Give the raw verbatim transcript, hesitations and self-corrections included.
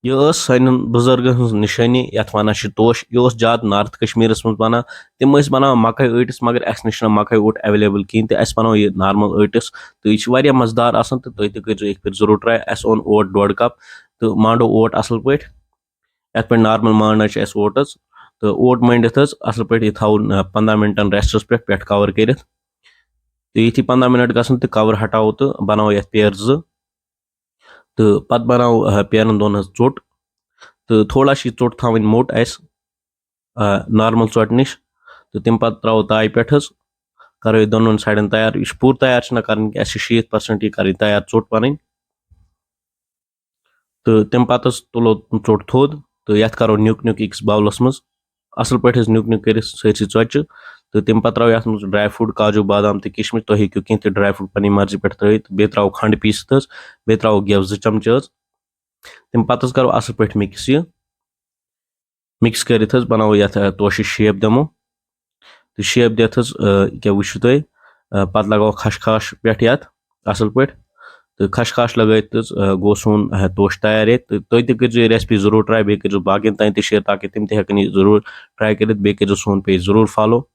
یہِ ٲس سانٮ۪ن بُزرگن ہٕنٛز نِشٲنی، یَتھ وَنان چھِ توش۔ یہِ اوس زیادٕ نارتھ کشمیٖرَس منٛز بَنان۔ تِم ٲسۍ بَناوان مَکٲے ٲٹِس، مگر اَسہِ نِش چھُنہٕ مَکٲے اوٹ ایویلیبل کِہیٖنۍ، تہٕ اَسہِ بَنوو یہِ نارمل ٲٹِس۔ تہٕ یہِ چھُ واریاہ مَزٕدار آسان، تہٕ تُہۍ تہِ کٔرۍزیو یِتھ پٲٹھۍ ضروٗر ٹراے۔ اَسہِ اوٚن اوٹ ڈۄڈ کپ تہٕ مانٛڈو اوٹ اَصٕل پٲٹھۍ، یَتھ پٲٹھۍ نارمل مانٛڈان چھِ اَسہِ اوٹ حظ۔ تہٕ اوٹ مٔنٛڈِتھ حظ اَصٕل پٲٹھۍ یہِ تھاوُن، آ، پنٛداہ مِنٹَن ریسٹَس پٮ۪ٹھ، پٮ۪ٹھ کور کٔرِتھ۔ تہٕ یُتھُے پنٛداہ مِنٹ گژھن تہٕ کور ہٹاوو تہٕ بَناوو یَتھ پیر زٕ۔ تہٕ پَتہٕ بَناوو، آ، پیرَن دۄن حظ ژوٚٹ۔ تہٕ تھوڑا چھِ یہِ ژوٚٹ تھاوٕنۍ موٚٹ اَسہِ، آ، نارمل ژۄٹہِ نِش۔ تہٕ تَمہِ پَتہٕ ترٛاوو تایہِ پٮ۪ٹھ حظ، کَرو یہِ دۄنوَن سایڈَن تیار۔ یہِ چھِ پوٗرٕ تیار چھِنہٕ کَرٕنۍ کینٛہہ، اَسہِ چھِ شیٖتھ پٔرسَنٛٹ یہِ کَرٕنۍ تیار ژوٚٹ پَنٕنۍ۔ تہٕ تَمہِ پَتہٕ حظ تُلو ژوٚٹ تھوٚد تہٕ یَتھ کَرو نیُک نیُک أکِس باولَس منٛز۔ اَصٕل پٲٹھۍ حظ نیُک نیُک کٔرِتھ سٲرسٕے ژۄچہِ۔ تہٕ تَمہِ پَتہٕ ترٛاوو یَتھ منٛز ڈراے فروٗٹ، کاجوٗ، بادام تہٕ کِشمِش، تُہۍ ہیٚکِو کینٛہہ تہِ ڈراے فروٗٹ پَنٕنۍ مرضی پٮ۪ٹھ ترٛٲوِتھ۔ بیٚیہِ ترٛاوو کھنٛڈ پیٖسِتھ حظ، بیٚیہِ ترٛاوو گٮ۪و زٕ چمچہٕ حظ۔ تَمہِ پَتہٕ حظ کَرو اَصٕل پٲٹھۍ مِکٕس یہِ۔ مِکٕس کٔرِتھ حظ بَناوو یَتھ، آ، توشہِ شیپ دِمو۔ تہٕ شیپ دِتھ حظ، آ، کیٛاہ وٕچھِو تُہۍ، آ، پَتہٕ لَگاوو خَش خاش پٮ۪ٹھ یَتھ اَصٕل پٲٹھۍ۔ تہٕ خَش خاش لَگٲیِتھ حظ، آ، گوٚو سون، آ، توشہِ تیار ییٚتہِ۔ تہٕ تُہۍ تہِ کٔرۍزیو یہِ recipe ضروٗر try، بیٚیہِ کٔرۍزیو باقیَن تام تہِ share، تاکہِ تِم تہِ ہٮ۪کَن یہِ ضروٗر try کٔرِتھ۔ بیٚیہِ کٔرۍزیو سون page ضروٗر follow۔